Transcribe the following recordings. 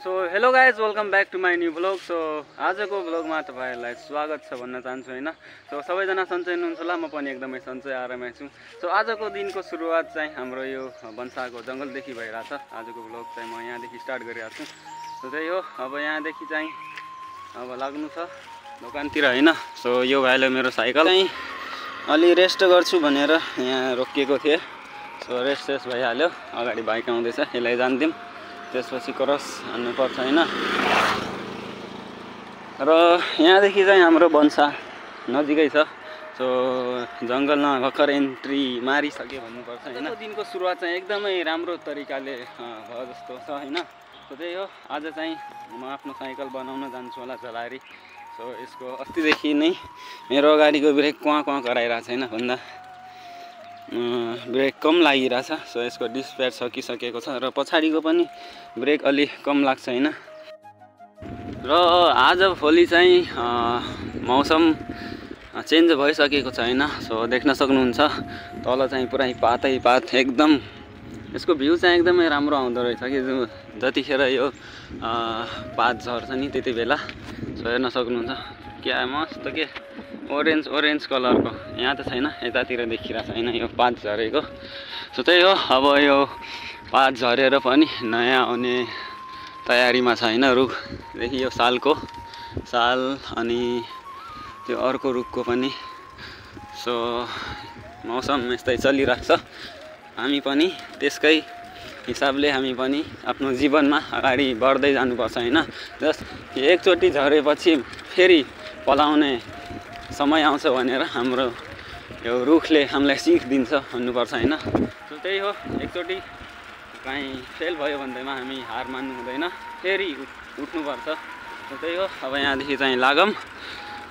So hello guys welcome back to my new vlog. So आजको ब्लगमा तपाईँहरूलाई स्वागत छ भन्न चाहन्छु होइन। सो सबैजना सन्चै हुनुहुन्छ होला, म पनि एकदमै सन्चै आरामै छु। सो आजको दिनको सुरुवात चाहिँ हाम्रो यो भन्साको जङ्गलदेखि भइरहेछ। आजको ब्लग चाहिँ म यहाँदेखि स्टार्ट गरिरहेको छु। सो त्यही हो, अब यहाँदेखि चाहिँ अब लाग्नु छ दोकानतिर होइन। सो यो भाइले मेरो साइकल चाहिँ अलि रेस्ट गर्छु भनेर यहाँ रोकिएको थिएँ। सो रेस्ट भइहाल्यो, अगाडि बाइक आउँदैछ, यसलाई जान्दिउँ, त्यसपछि क्रस हान्नुपर्छ होइन। र यहाँदेखि चाहिँ हाम्रो भन्सा नजिकै छ। सो जङ्गलमा भर्खर एन्ट्री मारिसक्यो भन्नुपर्छ होइन। दिनको सुरुवात चाहिँ एकदमै राम्रो तरिकाले भयो जस्तो छ होइन। सो त्यही हो, आज चाहिँ म आफ्नो साइकल बनाउन जान्छु होला झलारी। सो यसको अस्तिदेखि नै मेरो अगाडिको ब्रेक कुवा कराइरहेको छैन भन्दा ब्रेक कम लागिरहेछ। सो यसको डिस्क प्याड सकिसकेको छ र पछाडिको पनि ब्रेक अलि कम लाग्छ होइन। र आज भोलि चाहिँ मौसम चेन्ज भइसकेको छ होइन। सो देख्न सक्नुहुन्छ तल चाहिँ पुरै पातै पात, एकदम यसको भ्यू चाहिँ एकदमै राम्रो आउँदो रहेछ कि जतिखेर यो पात झर्छ नि त्यति बेला। सो हेर्न सक्नुहुन्छ क्या मस्त के ओरेन्ज कलरको, यहाँ त छैन, यतातिर देखिरहेको छ होइन यो पात झरेको। सो त्यही हो, अब यो पात झरेर पनि नयाँ आउने तयारीमा छ होइन। रुखदेखि यो साल अनि त्यो अर्को रुखको पनि। सो मौसम यस्तै चलिरहेको छ, हामी पनि त्यसकै हिसाबले हामी पनि आफ्नो जीवनमा अगाडि बढ्दै जानुपर्छ होइन। जस्ट एकचोटि झरेपछि फेरि पलाउने समय आउँछ भनेर हाम्रो यो रुखले हामीलाई सिख दिन्छ भन्नुपर्छ होइन। सो त्यही हो, एकचोटि काहीँ फेल भयो भन्दैमा हामी हार मान्नु हुँदैन, फेरि उठ्नुपर्छ। सो त्यही हो, अब यहाँदेखि चाहिँ लागौँ।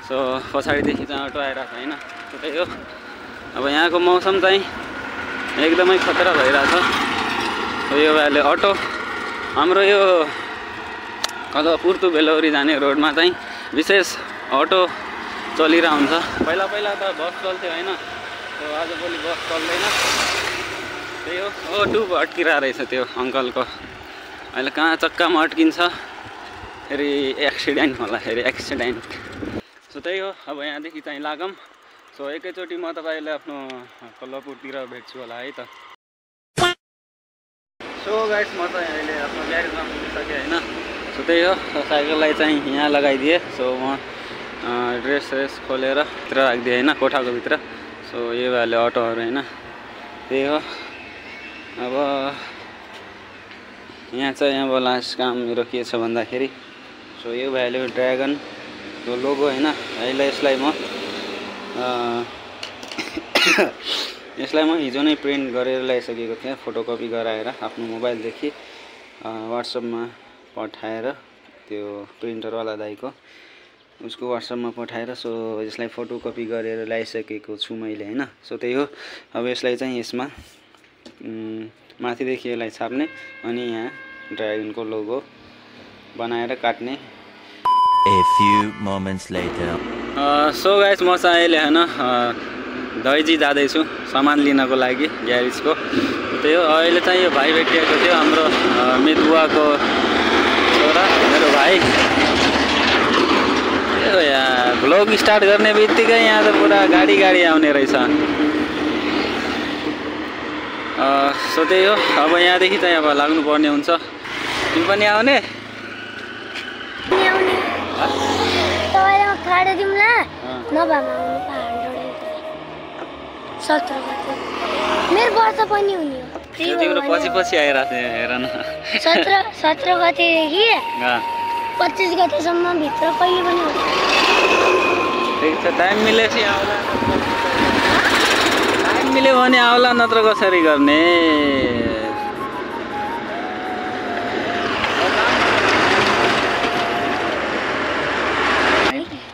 सो पछाडिदेखि चाहिँ अटो आइरहेको छ होइन। सो त्यही हो, अब यहाँको मौसम चाहिँ एकदमै खतरा भइरहेछ। सो यो भाइले अटो हाम्रो यो पुर्तु बेलौरी जाने रोडमा चाहिँ विशेष अटो चलिरहेको हुन्छ। पहिला त बस चल्थ्यो होइन। सो आजभोलि बस चल्दैन। त्यही हो, डुब अड्किरहेको रहेछ त्यो अङ्कलको, अहिले कहाँ चक्कामा अड्किन्छ, फेरि एक्सिडेन्ट होला, फेरि एक्सिडेन्ट। सो त्यही हो, अब यहाँदेखि चाहिँ लागौँ। सो एकैचोटि म तपाईँलाई आफ्नो कल्लपुरतिर भेट्छु होला है त। सो गाइस, म चाहिँ अहिले आफ्नो ग्यारेजमा पुगिसकेँ होइन। सो त्यही हो, साइकललाई चाहिँ यहाँ लगाइदिएँ। सो म ड्रेस खोलेर भित्र राखिदिएँ होइन, कोठाको भित्र। सो यो भाइले अटोहरू होइन। त्यही हो, अब यहाँ चाहिँ अब लास्ट काम मेरो के छ भन्दाखेरि, सो यो भाइले ड्रागनको लोगो होइन, यसलाई म हिजो नै प्रिन्ट गरेर ल्याइसकेको थिएँ, फोटोकपी गराएर आफ्नो मोबाइलदेखि वाट्सएपमा पठाएर, त्यो प्रिन्टरवाला दाइको उसको वाट्सएपमा पठाएर। सो यसलाई फोटोकपी गरेर ल्याइसकेको छु मैले होइन। सो त्यही हो, अब यसलाई चाहिँ यसमा माथिदेखि यसलाई छाप्ने अनि यहाँ ड्रागनको लोगो बनाएर काट्ने। A few moments later. So guys, म चाहिँ अहिले होइन दैजी जाँदैछु सामान लिनको लागि ग्यारेजको। त्यही हो, अहिले चाहिँ यो भाइ भेटिएको थियो, हाम्रो मेदुवाको छोरा, मेरो भाइ। हो यार, भ्लग स्टार्ट गर्ने बित्तिकै यहाँ त पुरा गाडी आउने रहेछ। सो त्यही हो, अब यहाँदेखि चाहिँ अब लाग्नु पर्ने हुन्छ। तिमी पनि आउने? तिम्रो पछि आइरहेको थियो, हेर न। 17 गतेदेखि 25 गतेसम्म भित्र कहिले पनि हुन्छ। ठिक छ, टाइम मिलेपछि आउला, टाइम मिल्यो भने आउला, नत्र कसरी गर्ने।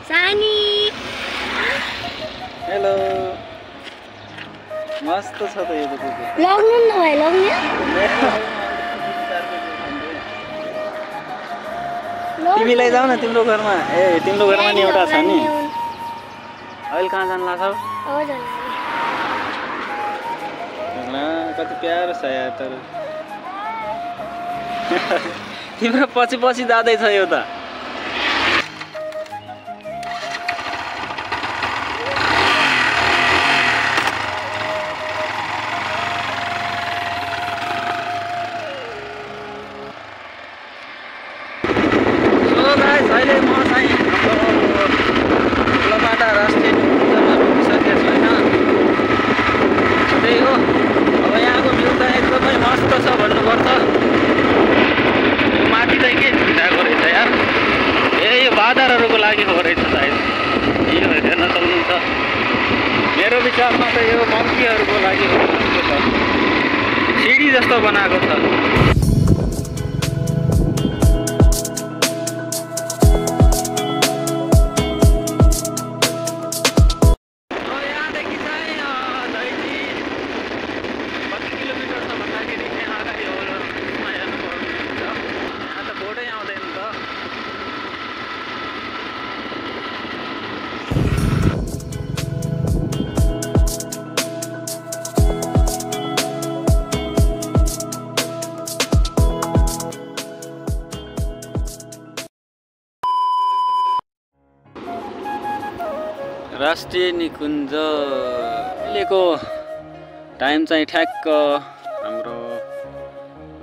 सानी हेलो, मस्त छ त यो त। लग्नु न भाइ, लग्ने तिमीलाई जाऊ न तिम्रो घरमा। ए तिम्रो घरमा नि एउटा छ नि, अहिले कहाँ जानु लाग्छ? कति प्यारो छ यार तर। तिम्रो पछि पछि जाँदैछ यो त अहिले म चाहिँ हाम्रो ठुलोपाटा राष्ट्रिय निकुञ्जमा पुगिसकेको छैन त्यही हो अब यहाँको भ्यू त एकदमै मस्त छ भन्नुपर्छ माथि चाहिँ के झुन्डाएको रहेछ यार यो बाँदरहरूको लागि हो रहेछ सायद यो हेर्न सक्नुहुन्छ मेरो विचारमा त यो मङ्कीहरूको लागि हो जस्तो छ सिडी जस्तो बनाएको छ राष्ट्रिय निकुञ्ज अहिलेको टाइम चाहिँ ठ्याक्क हाम्रो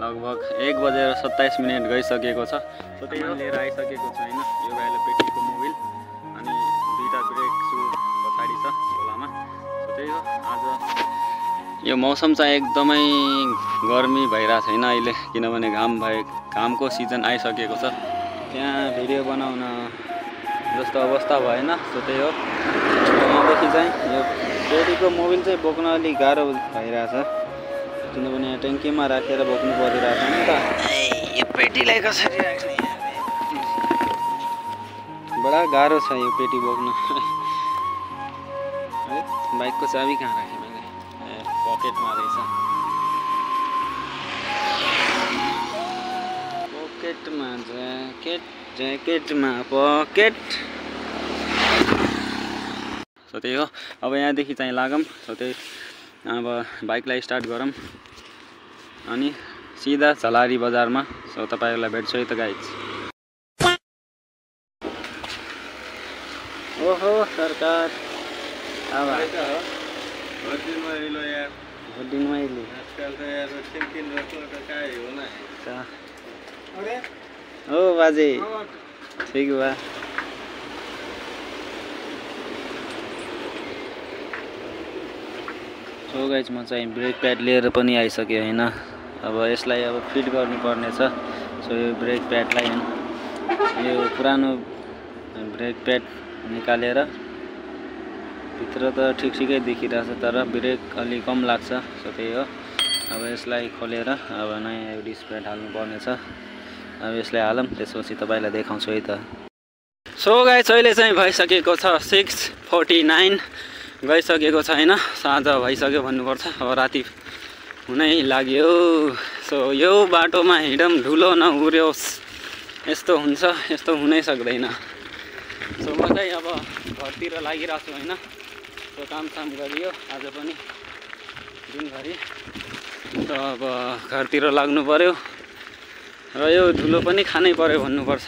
लगभग 1:27 गइसकेको छ त्यही लिएर आइसकेको छु होइन यो भाइले पेटीको मोबिल अनि दुईटा ब्रेक सु पछाडि छ खोलामा त्यही हो आज यो मौसम चाहिँ एकदमै गर्मी भइरहेको छैन अहिले किनभने घामको सिजन आइसकेको छ त्यहाँ भिडियो बनाउन जस्तो अवस्था भएन त्यही हो यहाँदेखि चाहिँ यो पेटीको मोबिल चाहिँ बोक्न अलिक गाह्रो भइरहेछ किनभने यहाँ ट्याङ्कीमा राखेर बोक्नु परिरहेछ नि त यो पेटीलाई कसरी राख्ने बडा गाह्रो छ यो पेटी बोक्न है बाइकको चाबी कहाँ राखेँ मैले पकेटमा रहेछ पकेटमा ज्याकेटमा पकेट त्यही हो अब यहाँदेखि चाहिँ लागौँ त्यही अब बाइकलाई स्टार्ट गरौँ अनि सिधा झलारी बजारमा तपाईँहरूलाई भेट्छु है त गाइज ओहो सरकार अब हो बाजे ठिक बा सो गाइज म चाहिँ ब्रेक प्याड लिएर पनि आइसकेँ होइन अब यसलाई अब फिट गर्नुपर्ने छ सो यो ब्रेक प्याडलाई यो पुरानो ब्रेक प्याड निकालेर भित्र त ठिकै देखिरहेछ तर ब्रेक अलि कम लाग्छ सो त्यही हो अब यसलाई खोलेर अब नयाँ यो डिस्क प्याड हाल्नुपर्ने छ अब यसलाई हालौँ त्यसपछि तपाईँलाई देखाउँछु है त सो गाइज अहिले चाहिँ भइसकेको छ 6:49 गइसकेको छ होइन साँझ भइसक्यो भन्नुपर्छ अब राति हुनै लाग्यो सो यो बाटोमा हिँडौँ धुलो नउर्योस् यस्तो हुन्छ यस्तो हुनै सक्दैन सो म चाहिँ अब घरतिर लागिरहेको छु होइन सो कामसाम गरियो आज पनि दिनभरि त अब घरतिर लाग्नु पर्यो र यो धुलो पनि खानै पर्यो भन्नुपर्छ